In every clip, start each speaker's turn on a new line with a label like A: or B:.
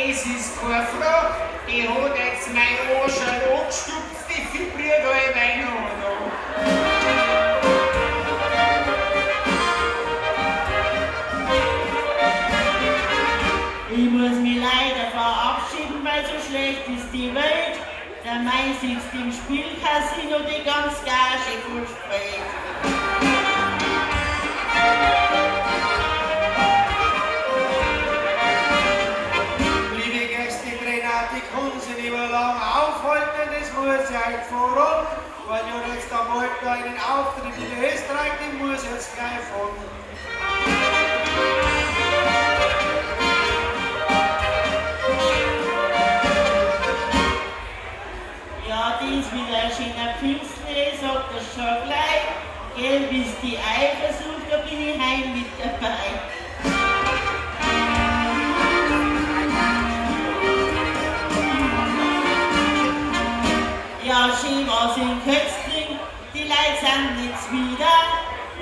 A: Das ist keine Frage. Die hat jetzt mein Arschal angestupft, die vibriert alle noch und noch.
B: Ich muss mich leider verabschieden, weil so schlecht ist die Welt. Der Mai sitzt im Spielcasino, die ganz Gage voll spät.
C: Liebe Gäste, Renate, ich kann Sie nicht mehr lang aufhalten, das muss ich euch voran, weil ja jetzt am Morgen einen Auftritt in Österreich, den muss ich jetzt gleich fahren.
B: Ja, die ist wieder ein schöner Pfingstle, sagt das schon gleich. Gelb ist die Eifersucht, da bin ich heim mit dabei. Ja, schön war's in Kötzting, die Leute sind jetzt wieder.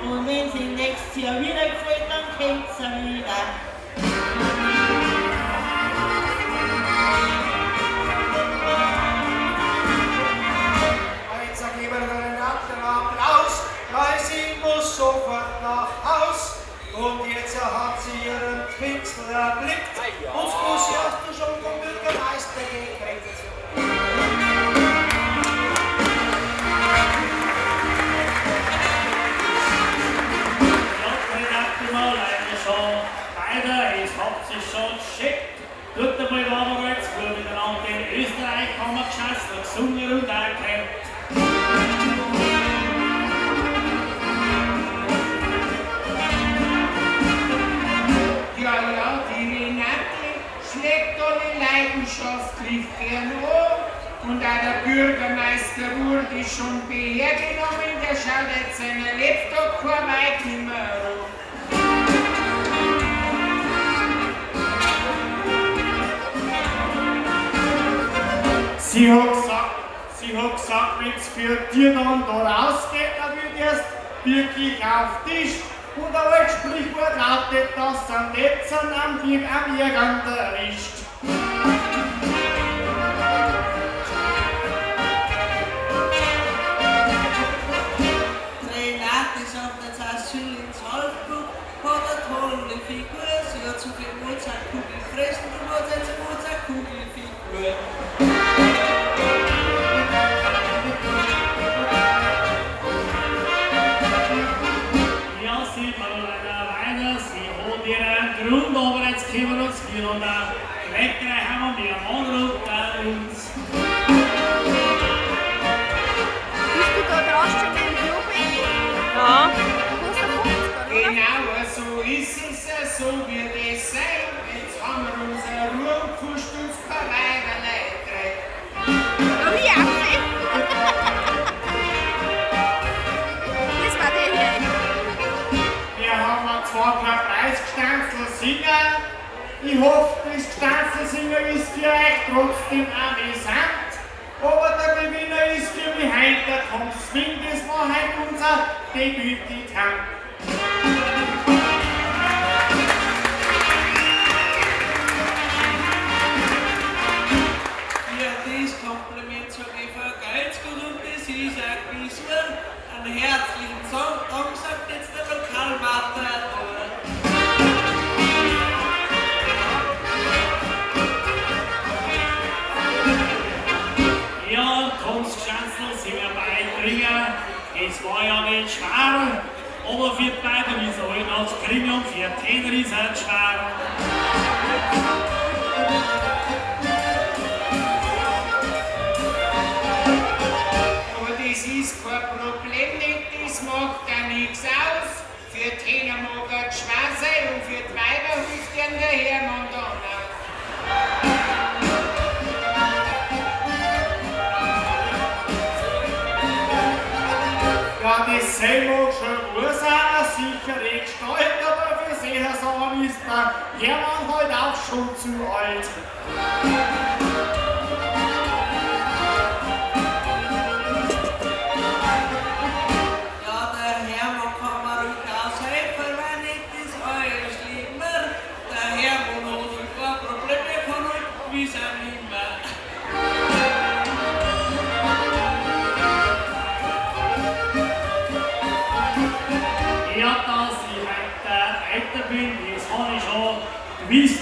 B: Und wenn sie nächstes Jahr wieder gefällt, dann kommt's sie wieder.
C: Jetzt geben wir Renate einen Applaus, weil sie muss sofort nach Haus. Und jetzt hat sie ihren Pfingstel erblickt und das Bussi hast du schon vom Bürgermeister gekriegt.
D: Ja, Renate mal leider schon weiter, es hat sich schon geschickt. Tut einmal waren wir jetzt gut miteinander in Österreich haben wir geschasst und gesungen und auch gekämpft.
A: Ja, ja, die Renate schlägt alle leidenschaftlich gern an. Und auch der Bürgermeister wurde schon hergenommen, der schaut jetzt seiner Lebtag kein weit nimmer an.
D: Sie hat gesagt, wenn's für dir dann da rausgeht, dann wird erst wirklich auf Tisch. Und ein altes Sprichwort lautet, dass am Netzen am Wirt am Ärgern erwischt.
E: Renate sagt jetzt Asyl in Salzburg, hat eine tolle Figur, sie hat zu viel Mozartkugel gefressen und hat jetzt eine Mozartkugelfigur.
D: Ja, sie Marolena Weiner, sie hat ihren Grund, aber jetzt kommen uns wir und auch Kletterer haben wir Mann unter uns.
F: Bist du da draußen schon im Klo gewesen?
G: Ja.
F: Kostet 50, oder?
A: Genau, so ist es, so wird es sein. Jetzt haben wir unsere Ruhe und kuscht uns kein Weiberlei rein.
F: Ja, wie Affe. Das war der hier.
D: Wir haben zwar kein Preisgestanzl singen, ich hoffe, das Gestanzl singen ist für euch trotzdem amüsant. Aber der Gewinner ist für mich heut der Tom Swing, das war heut unser Debütant.
E: Ja, das Kompliment sag ich vergelt's gut und das ist auch gewiss wahr. Einen herzlichen Dank sagt jetzt der Lokalmatador.
D: Ja, Toms Geschanzl sind wir Beibringer. Es war ja nicht schwer, aber für die beiden ist halt noch das Kriegen und für den Tenor ist halt schwer.
A: Aber das ist kein Problem, nicht, das macht da nichts aus. Für die Hähner mag es schwer sein und für die Weiber hilft ihnen der Hermann dann aus.
D: Ja, das sei mag schon Ursache, sichere Gestalt, aber für Sehersachen ist der Hermann halt auch schon zu alt.
E: Ja, der Hermann kann mir ruhig aushelfen, weil nicht ist alles schlimmer. Der Hermann hat halt kein Problem, der kann halt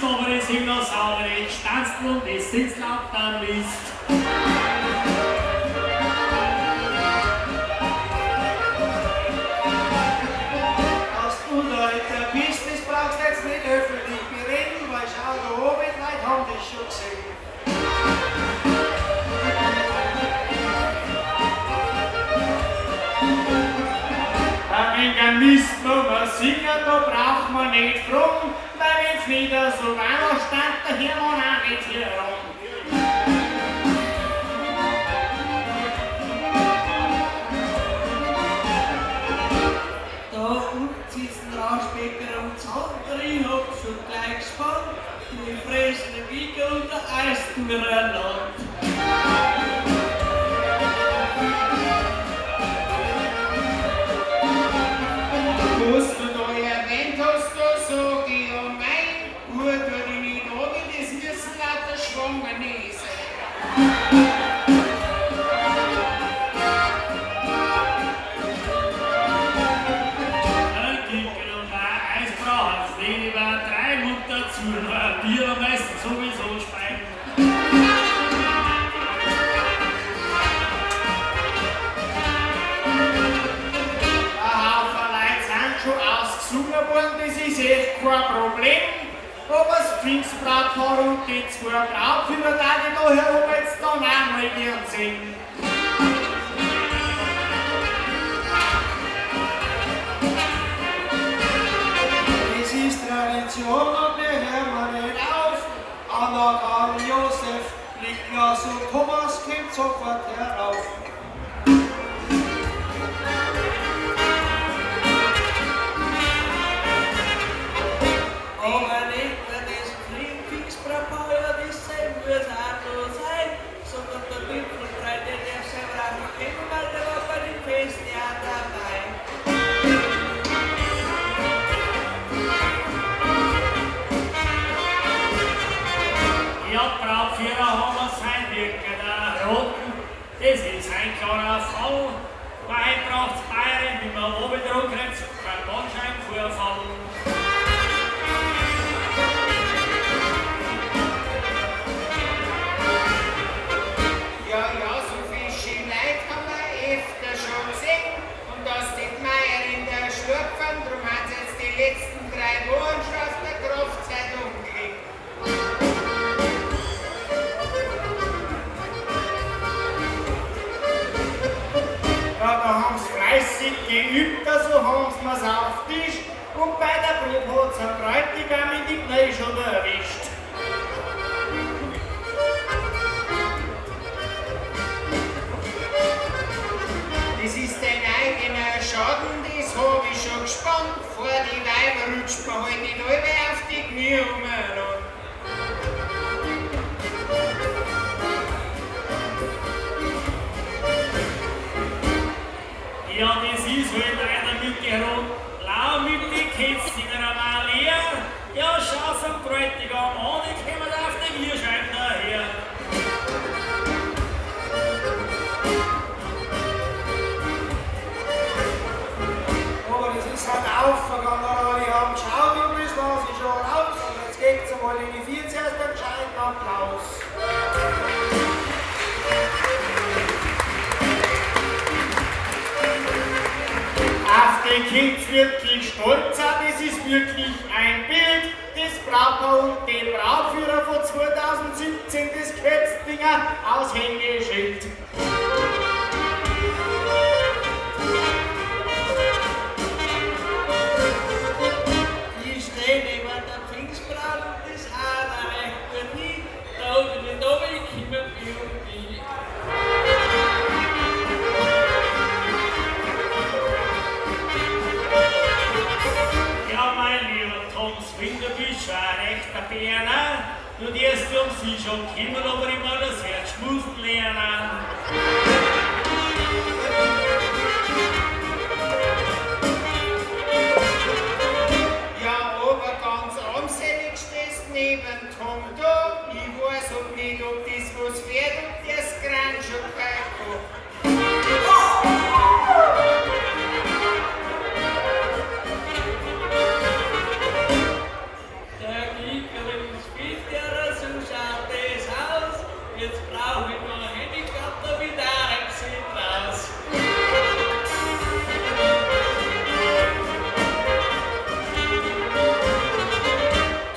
D: Mist, aber es sind noch saubere Stanzl und es sitzt lauter Mist.
C: Dass du Leute bist, das brauchst du jetzt nicht öffentlich bereden, weil schau da oben, die Leute haben das schon gesehen.
D: Ein wenig ein Mist muss man singen, da braucht man nicht fragen, weil wenn's nicht so war, dann stand der Hermann auch nicht hier rum.
E: Da unten sitzen Rauschbecker und Zander, ich hab schon gleich gespannt. Die fressen den Wickel und der Eis durcheinander.
A: Was du da erwähnt hast, da sag ich ja mein, gut tu dich nicht an, das müssen lauter Schwangere sein.
D: Ein Kickel und ein Eis brauchen's nicht übertreiben und dazu noch ein Bier am meisten sowieso speiben. Ein Haufen Leute sind schon ausgesungen worden, das ist echt kein Problem. Aber das Pfingstbrautpaar und die zwei Brautführer da ich da herum jetzt dann auch mal gern sehen.
C: Das ist Tradition und wir hören nicht auf. Anna, Karl, Josef, Niklas und Thomas kommt sofort herauf.
E: Aber nicht nur das Pfingstbrautpaar, ja, das sein muss auch noch sein, sondern der Wipfelbreit, der darf selber auch noch kommen, weil der war bei dem Fest ja dabei.
D: Ja, Brautführer haben wir sein Wirken erraten. Das ist ein klarer Fall. Weil braucht's Bayern, wie man oben dran kriegt, kein Bandscheibenvorfall.
A: Ja, ja, so viel schöne Leute haben wir öfter schon gesehen. Und dass die Meier in der Schlurpfern, drum hat sie jetzt die letzten 3 Wochen schon auf der Kraftzeit umgelegt.
D: Ja, da haben's fleißig geübt, also haben's mir's auf Tisch. Und bei der Probe hat's ein Bräutigam in die Knie schon erwischt.
A: Das ist dein eigener Schaden, das hab ich schon gespannt. Vor die Weiber rutscht man halt nicht alle auf die Knie umeinander.
D: Ja, das ist halt einer mit die Rot, blau mit die Kätzchen einmal leer. Ja, schau's am Bräutigam an, die kommen auf den Gierschein daher.
C: Aber das ist halt aufgegangen, alle haben geschaut und das lasse ich schon raus. Und jetzt geht's einmal in die vier zuerst einen gescheiten Applaus.
D: Auf die Kids wirklich stolz sein, das ist wirklich ein Bild. Das Brautpaar und die Brautführer von 2017, das Kötzdinger Aushängeschild.
E: Die stehen neben der Pfingstbraut und das auch da recht gut hin. Da oben nicht oben, ich komme bei und die.
D: Ja, mein lieber Tom Swing, du bist schon ein rechter Berner. Du wirst um sie schon kümmern, aber immer das Herz schmusen lernen.
A: Ja, aber ganz armselig stehst neben Tom da. Ich weiß ob nicht, ob das was wird, ob das Gran schon kein hat.
E: Der Gigerl Jetzt brauche ich noch einen Helikopter mit einem raus.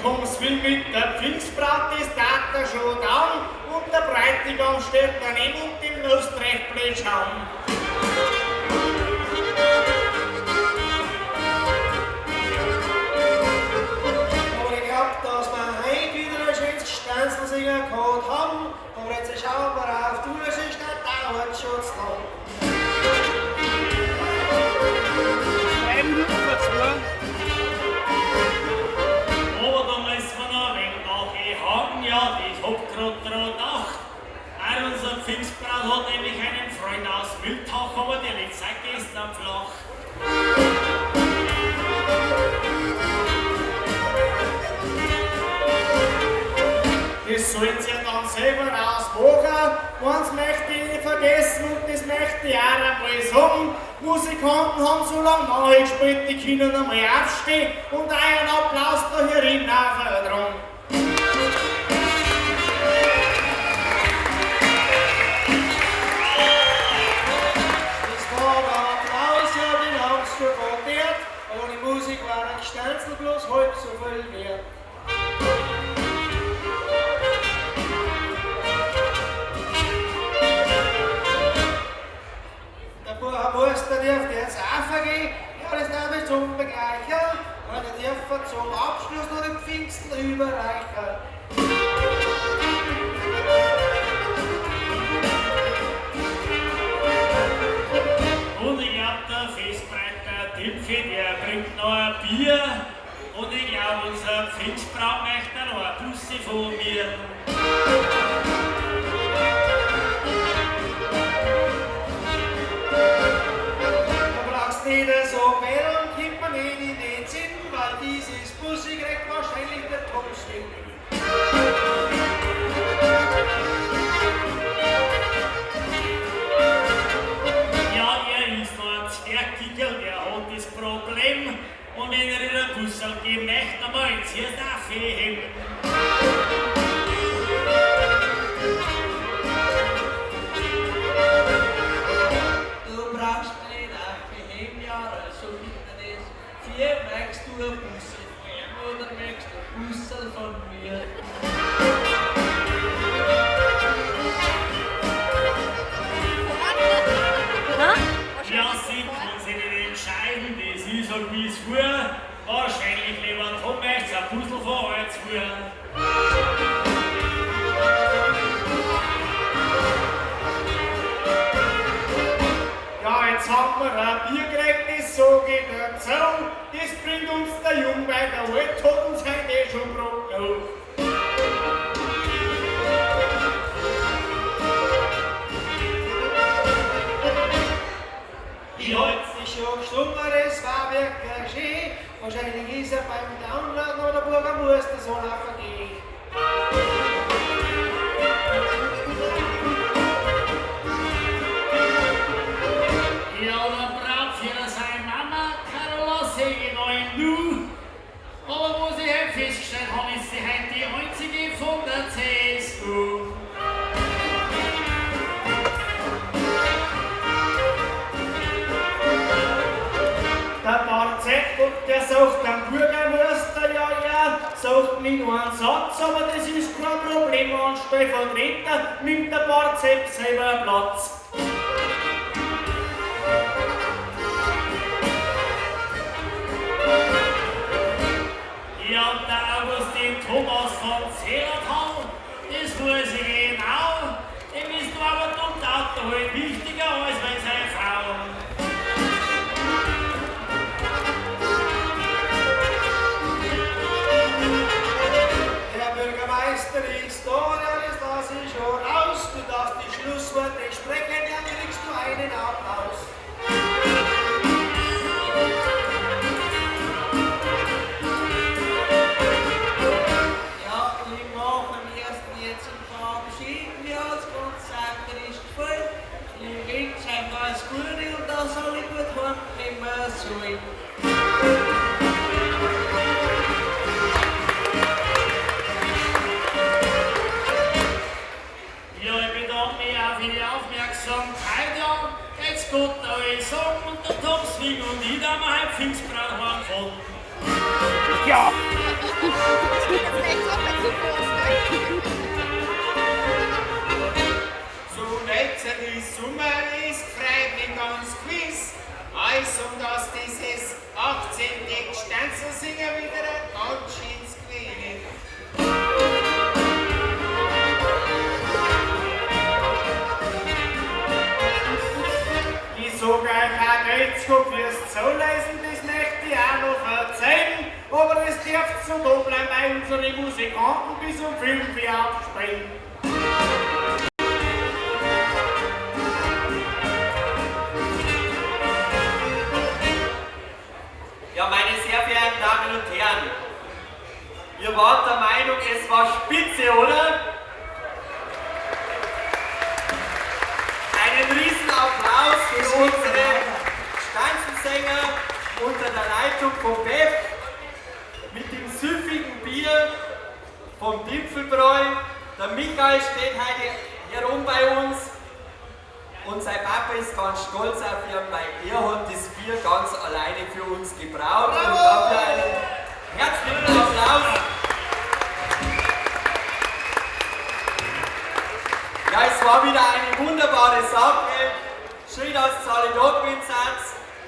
D: Komm's will mit der Pfingstbraut, das tat er schon down und der Bräutigam steht daneben und dem lässt recht blöd schauen.
C: Aber ich glaub, dass wir heute wieder ein schönes Stanzelsinger gehabt haben. Aber jetzt schauen wir auf die Uhr, sonst dauert schon zu lang.
G: 2 Minuten vor 2.
H: Aber da müssen wir noch ein wenig nachhaken, ja, ich hab grad dran gedacht. Auch unser Pfingstbraut hat nämlich einen Freund aus Wildtach, aber der liegt seit gestern flach.
D: Das sollen sie ja dann selber ausmachen. Eins möchte ich nicht vergessen und das möchte ich auch einmal sagen. Musikanten haben so lange nachgespielt, die können einmal aufstehen und einen Applaus da herinnen vertragen.
C: Das war der Applaus, ja, den haben's schon verehrt. Ohne Musik war ein Gestanzel bloß halb so viel wert. Der Bürgermeister darf jetzt auch vergehen, ja, das darf ich zum Begleichen. Und er darf zum Abschluss noch den Pfingsten überreichen.
H: Und ich glaub, der Festbreiter Timpfi, der bringt noch ein Bier. Und ich glaub, unser Pfingstbraut möchte noch ein Bussi von mir.
C: Da brauchst nicht so bellen, kommt man nicht in den Sinn, weil dieses Bussi kriegt wahrscheinlich der Tomsinn.
H: Ja, er ist noch ein Zwerggickel, der hat das Problem. Und wenn er in ein Bussel gehen möchte, dann mal ins Hirn aufheben.
E: Du brauchst mir nicht aufheben, ja, so gibt er das. Vier, möchtest du ein Bussel von ihm oder möchtest du ein Bussel von mir?
H: Ja, sie kann sich nicht entscheiden, das ist halt wie es vor. Wahrscheinlich lieber Tom möchte ein Puzzle von euch vor.
D: Ja, jetzt haben wir ein Bier gekriegt, das sag ich dazu. Das bringt uns der Jung, weil der Alt hat uns heute eh schon grad genug.
C: Ja, jetzt ist schon gesungen, das war wirklich schön. Wahrscheinlich ist er beim Download noch der Bürgermeister so vergehen.
H: Ja, der Braut für seine Mama, Carola, seh ich noch im Nu. Aber was ich heute festgestellt habe, ist sie heute die einzige von der CSU.
D: Der Barzettl, der sagt am Bürgermeister, ja, ja, sagt nicht nur einen Satz, aber das ist kein Problem. Ein Stellvertreter nimmt der Barzepp selber Platz.
H: Ja, und der Augustin Thomas von Zillertal, das weiß ich genau. Dem ist nur aber dumm Auto halt wichtiger als wenn seine Frau.
C: Der Bürgermeister ist da, der ist lass ich schon raus. Du darfst die Schlussworte sprechen, dann kriegst du einen Applaus.
E: Ja, ich mach am ersten jetzt einen verabschieden. Mir hat's ganz sakrisch gefallen. Ich wünsch euch alles Gute und dass alle gut heimkommen sollen.
H: ich sagen und der Tom Swing und ich, da wir heute Pfingstbraut heimgefahren.
G: Ja!
F: Das geht jetzt vielleicht auch mal zu groß, ne?
A: So nett wie Sommer ist, freut mich ganz gewiss. Also, dass dieses 18. Gstanzlsinger wieder ein ganz schönes gewesen ist.
D: Ich sag euch auch Geizkopf fürs Zulesen, das möchte ich auch noch verzeihen. Aber das dürft so da bleiben, weil unsere Musikanten bis um 5 Uhr aufspielen.
I: Ja, meine sehr verehrten Damen und Herren, ihr wart der Meinung, es war spitze, oder? Einen riesen Applaus für unsere Stanzensänger unter der Leitung von Beff mit dem süffigen Bier vom Dimpfelbräu. Der Michael steht heute herum bei uns und sein Papa ist ganz stolz auf ihn, weil er hat das Bier ganz alleine für uns gebraut. Und dafür einen herzlichen Applaus. Ja, es war wieder eine wunderbare Sache. Schön, dass ihr alle da gewesen seid.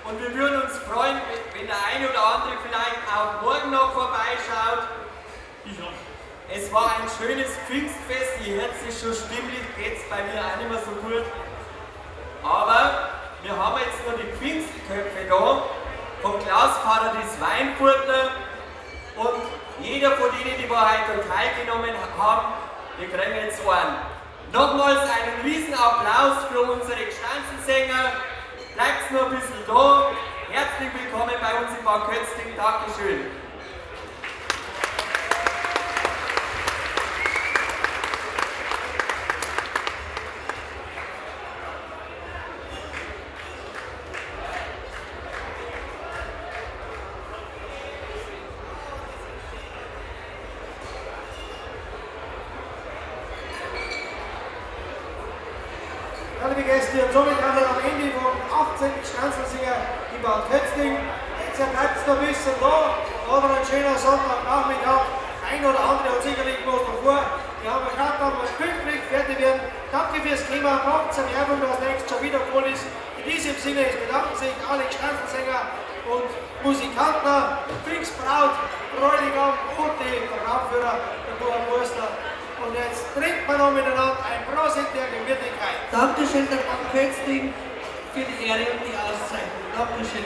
I: Und wir würden uns freuen, wenn der eine oder andere vielleicht auch morgen noch vorbeischaut. Es war ein schönes Pfingstfest. Ich hört es schon stimmlich, geht's bei mir auch nicht mehr so gut. Aber wir haben jetzt nur die Pfingstköpfe da vom Klaus Paradies Weinfurtner und jeder von denen, die wir heute teilgenommen haben, wir kriegen jetzt einen. Nochmals einen riesen Applaus für unsere Gstanzensänger. Bleibt noch ein bisschen da. Herzlich willkommen bei uns in Bad Kötzting. Dankeschön.
C: Ja, liebe Gäste, und somit haben wir am Ende vom 18. Stanzelsinger in Bad Kötzting. Jetzt bleibt es noch ein bisschen da, aber ein schöner Sonntagnachmittag. Ein oder andere hat sicherlich was noch vor. Wir haben gerade noch was pünktlich fertig werden. Danke fürs Thema, macht zur Werbung, dass nächstes schon wieder voll ist. In diesem Sinne, es bedanken sich alle Stanzelsänger und Musikanten, Pfingstbraut, Bräutigam und die Programmführer, der Burkhard Wurstler. Und jetzt trinkt man noch miteinander ein Prosit der Gemütlichkeit.
E: Dankeschön, der Bad Kötzting, für die Ehre und die Auszeichnung. Dankeschön.